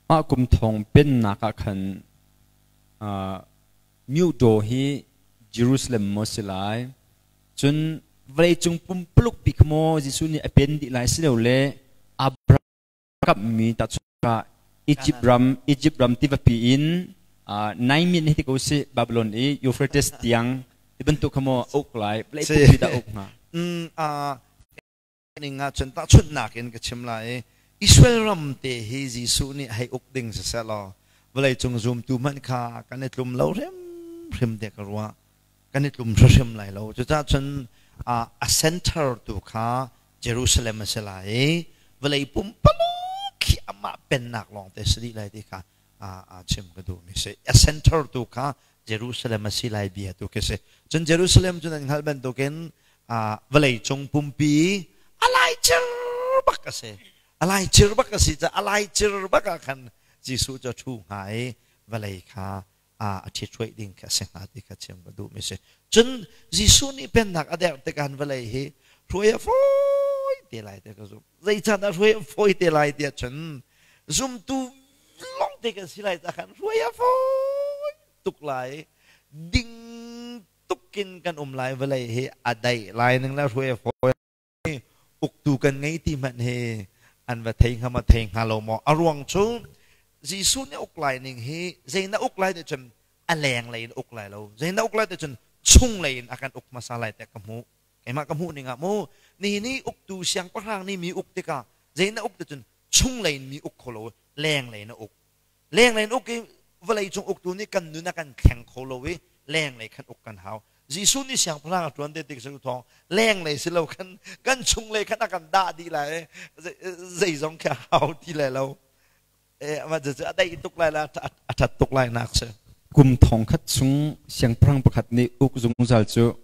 Mah kum thong pennak ah khan Myodaw hi Jerusalem maw si lai, cun vawleicung pumpuluk bik maw Jesuh nih a pen dih lai silole Abraham kamhmi tahchunhnak ah Egypt ram Egypt ram tivapi in Naimin hi ti ko sih Babylon i Euphrates tiang ti bantuk kha maw a uk lai, vawlei pumpi dah a uk hnga? Ning ahcun tahchunhnak in ka chim lai i Israel ram te hi Jesuh nih hei uk ding siseh law vawleicung zumtu hmanh kha kan i tlum lo hrimhrim te ka ruah. Kan i tlum hrimhrim lai lo. Cucaah cun a center tu kha Jerusalem a si lai i vawlei pumpaluk khi amah pennak lawng te si dih lai ti kha a chim ka duhmi si. A center tu kha Jerusalem a si lai bia tu khi si. Cun Jerusalem cu nan hngalh bantukin vawleicung pumpi a laicir bak a si. A laicir bak a si caah a laicir bak ah khan Jesuh cu a ṭhu hnga i vawlei kha a ṭhithruaih ding kha a si hnga ti kha chim ka duhmi si. Cun Jesuh nih pennak a derh tikah vawlei hi hruai a fawi te lai ti ka zumh. Zeicahdah hruai a fawi te lai tiah cun zumtu lawng te kan si lai caah khan hruai a fawi tuk lai. Ding tukin kan um lai. Vawlei hi a daih lai ning le hruai a fawi. Uktu kan ngei ti hmanh hi an va thei hnga ma thei hnga lo maw? A ruang cu Jesuh nih uk lai ning hi zei na uk lai ti cun a leng lei in uk lai lo, zei na uk lai ti cun chung lei in a kan uk hmasa lai tiah ka hmuh. Keimah ka hmuh ning ah mu, nihin i uktu siangpahrang nih mi uk tikah zei na uk ti cun chung lei in mi uk kho lo, leng lei in a uk. Lenglei in uk i vawleicung uktu nih kan nun a kan thleng kho lo i lenglei khan uk kan hau. Jesuh nih siangpahrang a ṭuan te tik cu thawng lenglei si lo khan kan chunglei khan a kan dah dih lai, zeizong khi a hau ti lai lo. Cu a daih tuk lai la, a ṭhat tuk lai nak si. Kum thong khat chung siangpahrang pakhat nih uk zungzal cu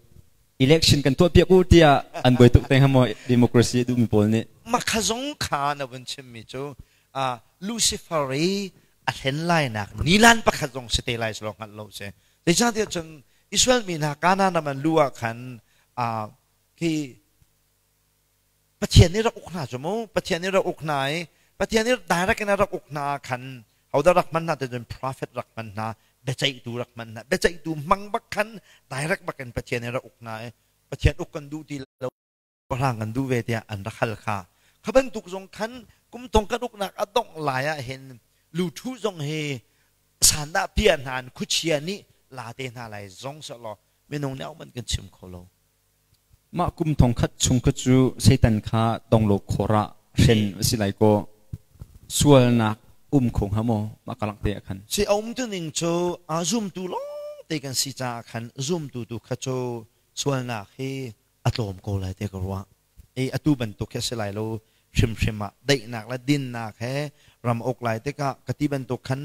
election kan tuah piak u tiah an buai tuk te hnga maw, democracy a duhmi pawl nih? Makha zong kha na vun chimmi cu Lucifer i a hlen lainak nilan pakhat zong si te lai selaw hngalh lo si. Zeicahtiah cun Israel mi hna Kanaan ram an luh ah khan khi Pathian nih rak uk hna cu mu. Pathian nih rak uk hna i Pathian nih direct in a rak uk hna ah khan hodah rak hman hna ti cun prophet rak hman hna, biaceihtu rak hman hna. Biaceihtu hmang bak khan direct bak in Pathian nih rak uk hna i Pathian uk kan duh ti lo, pahrang kan duh ve tiah an rak hal kha. Kha bantuk zong khan kum thong kan uknak a dongh lai ah hin luthu zong hi sandah pia hna in khuachia nih la te hna lai zong selaw minung nih man kan chim kho lo. Mah kum thong khat chung kha cu Satan kha donglo khor ah hren a si lai kaw sualnak um kho hnga maw mah ka te ah khan? Si, a um tu ning cu a zumtu lawng te kan si caah khan zumtu tu kha cu sualnak hi a tlawm ko lai ti ka ruah. I atu bantuk hi a si lai lo hrimhrim ah daihnak le dinnak he ram uk lai tikah ka ti bantuk khan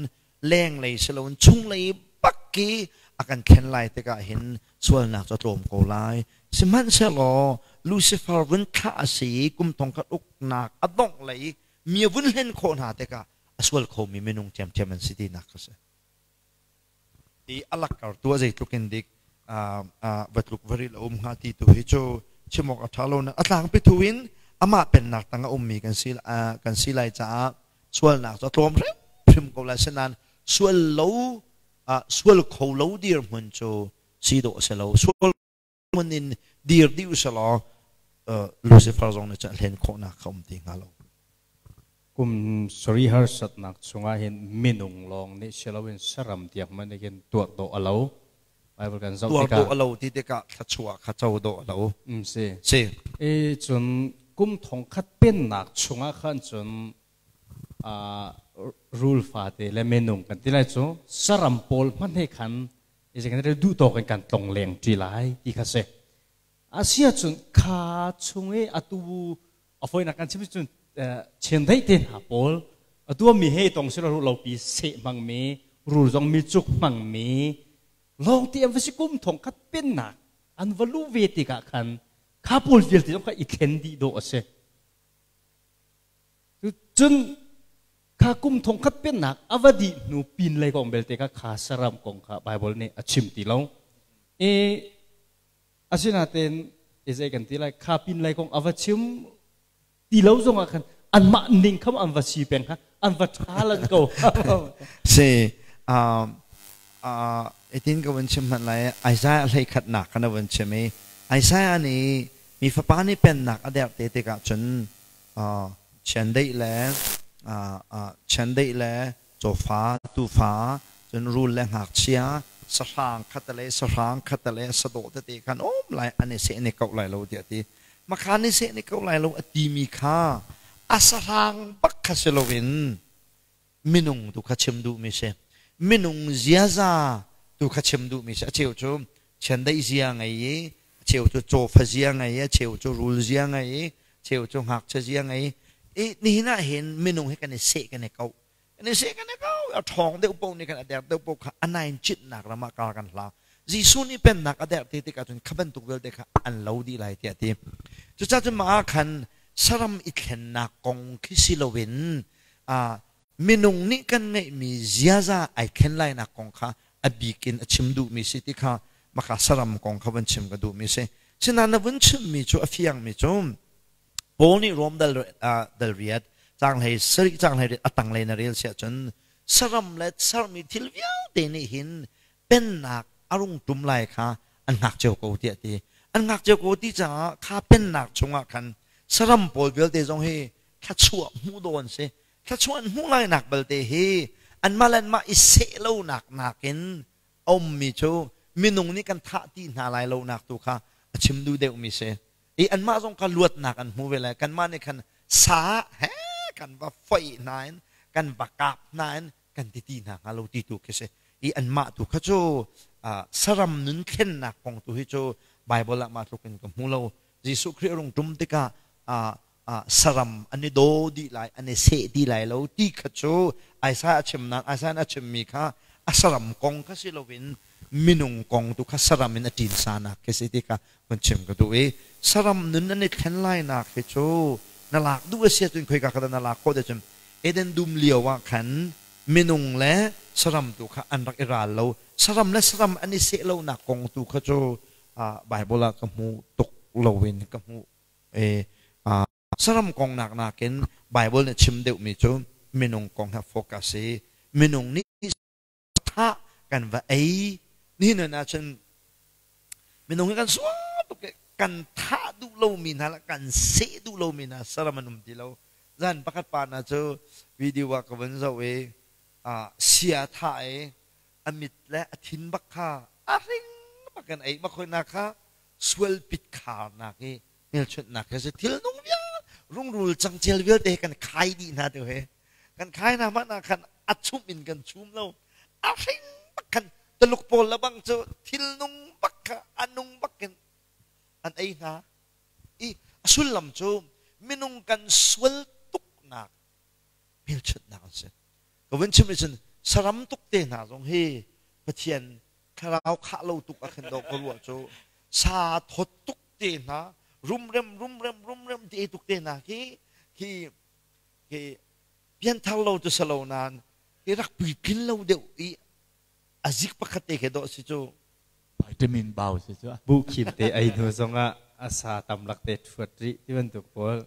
lenglei si loin chunglei bak i a kan thlen lai tikah hin sualnak cu a tlawm ko lai. Sihmanhsehlaw Lucifer vun thlah a si i kum thong khat uknak a dongh lei mi a vun hlen khawh hna tikah a sual khomi minung ṭhiamṭhiam an si tinak kha si. I a lakkartu a zeitluk in dik va tluk va ril a um hnga ti tu hi cu chim awk a ṭha lo. A tlangpi thu in amah pennak tang a ummi kan si lai caah sualnak cu a tlawm hrimhrim ko lai. Sinain sual lo, sual kho lo dirhmun cu si dawh a si lo. Sual hmun in dir dih usalaw Lucifer zong nih cun a hlen khawhnak kha um ti hnga lo. Kum sari harsatnak chungah hin minung lawng nih si loin saram tiang hmanh nih khin tuar dawh a lo. Bible kan zoh Tuar tikah. Dawh a lo ti tikah thluachuah kha co dawh a lo. Si. Si. I cun kum thong khat pennak chungah khan cun rul fate le minung kan ti lai cu saram pawl hmanh he khan duh tawk in kan tlong leng ṭi lai ti kha si. Asia cun kha chung i atu a foinak kan chim cun chiandeih te hna pawl atu mi he tong sila ru lopi seh hmangmi rul zong mi cuk hmangmi lawng ti an va si. Kum thong khat pennak an va lu ve tikah khan kha pawl vialte zong kha i thlen dih dawh a si. Cun kha kum thong khat pennak a va dih hnu pin lei kong belte kha kha saram kong kha Bible nih a chim ti lo. I asinain i zei kan ti lai, kha pin lei kong a va chim ti lo zongah khan anmah ning kham an va si peng kha. An va ṭha lan ko. Si itin ka vun chim hmanh lai. Isaiah hlei khatnak khan a vun chim i Isaiah nih mi fapa nih pennak a derh te tikah cun chiandeih le chiandeih le cawfa tuufa cun rul le ngakchia sahrang khatale sahrang khatale sadawh tete khan um lai, an i seh an i kauh lai lo tiah a ti. Makha ni seh ni ko lai lo a timi kha a sahrang bak kha si loin minung tu kha chim duhmi si. Minung ziaza tu kha chim duhmi si. A cheu cu chiandeih zia ngei i, a cheu cu cawfa zia ngei i, a cheu cu rul zia ngei i, a cheu cu ngakchia zia ngei i. Nihin ah hin minung hi kan i seh kan i kauh. Kan i seh kan i kauh. A ṭhawng deuh paoh nih khan a der deuh paoh kha a nain citnak ram ah kar kan hlang. Jesuh nih pennak a derh te tikah cun kha bantuk vialte kha an lo dih lai tiah a ti. Cucaah cun mah ah khan saram i thlennak kong khi si loin minung nih kan ngeihmi ziaza ai thlen lainak kong kha a bik in a chim duhmi si ti kha maka saram kong kha vun chim ka duhmi si. Sinain na vun chimmi cu a fiangmi cu Paul nih Rom dal dal riat caang hlei sarih caang hlei riat a tanglei na rel siah cun saram le sermi thil vialte nih hin pennak a rung ṭum lai kha an hngak cio ko tiah a ti. An hngak cio ko ti caah kha pennak chungah khan saram pawl vialte zong hi thluachuah hmuh dawh an si. Thluachuah an hmuh lainak belte hi anmah le anmah i seh lonak nakin a ummi cu minung nih kan thah ti hna lai lonak tu kha a chim duh deuhmi si. I anmah zong kha luatnak an hmu ve lai. Kanmah nih khan sa he kan va foih hna in kan va kap hna in kan ti ti hna hnga lo ti tu khi si. I anmah tu kha cu saram nun thlennak kong tu hi cu Bible ah mah tluk in ka hmu lo. Jesuh Khrih rung ṭum tikah saram an i daw dih lai, an i seh dih lai lo ti kha cu Isaiah a chimnak, Isaiah a chimmi kha a saram kong kha si loin minung kong tu kha saram in a ṭin sanak khi si ti kha vun chim ka duh i saram nun an i thlen lainak hi cu na lak duh a si ahcun khoika kha dah na lak khawh ti cun Eden dum lio ah khan minung le saram tu kha an rak i ral lo. Saram le saram an i seh lonak kong tu kha cu Bible ah ka hmu tuk loin ka hmuh i saram kong nak nakin Bible nih chim deuhmi cu minung kong he focus i minung nih thah kan va ei. Nihin ah cun minung hi kan sual tuk i kan thah duh lomi hna le kan seh duh lomi hna saram an um ti lo. Zan pakhat pa hna cu video ah ka vun zoh i sia thah i a mit le a thin bak kha a hring bak in ei bak hoi na kha sual pit kharnak i hmelchunhnak khi si. Thil nung vial rungrul cangcel vialte kan khai dih hna tu he kan khai hna hmanh ah khan a chum in kan chum lo, a hring bak khan. Tuluk pawl le bang cu thil nung bak kha a nung bak in an ei hna i a sullam cu minung kan sual tuknak hmelchunhnak an si. Ka vun chim cun saram tuk te hna zong hi Pathian thlarau khah lo tuk a khin dawh ka ruah cu. Sa thawt tuk te hna, rumrem rumrem rumrem te tuk te hna khi khi khi pianthar lo cu salo nain hi rak puitlin lo deuh i a zik pakhat te khi dawh si cu. Vitamin bau si cu. Bu khim te ei hnu zongah a sa tam lak te thuat rih ti bantuk pawl.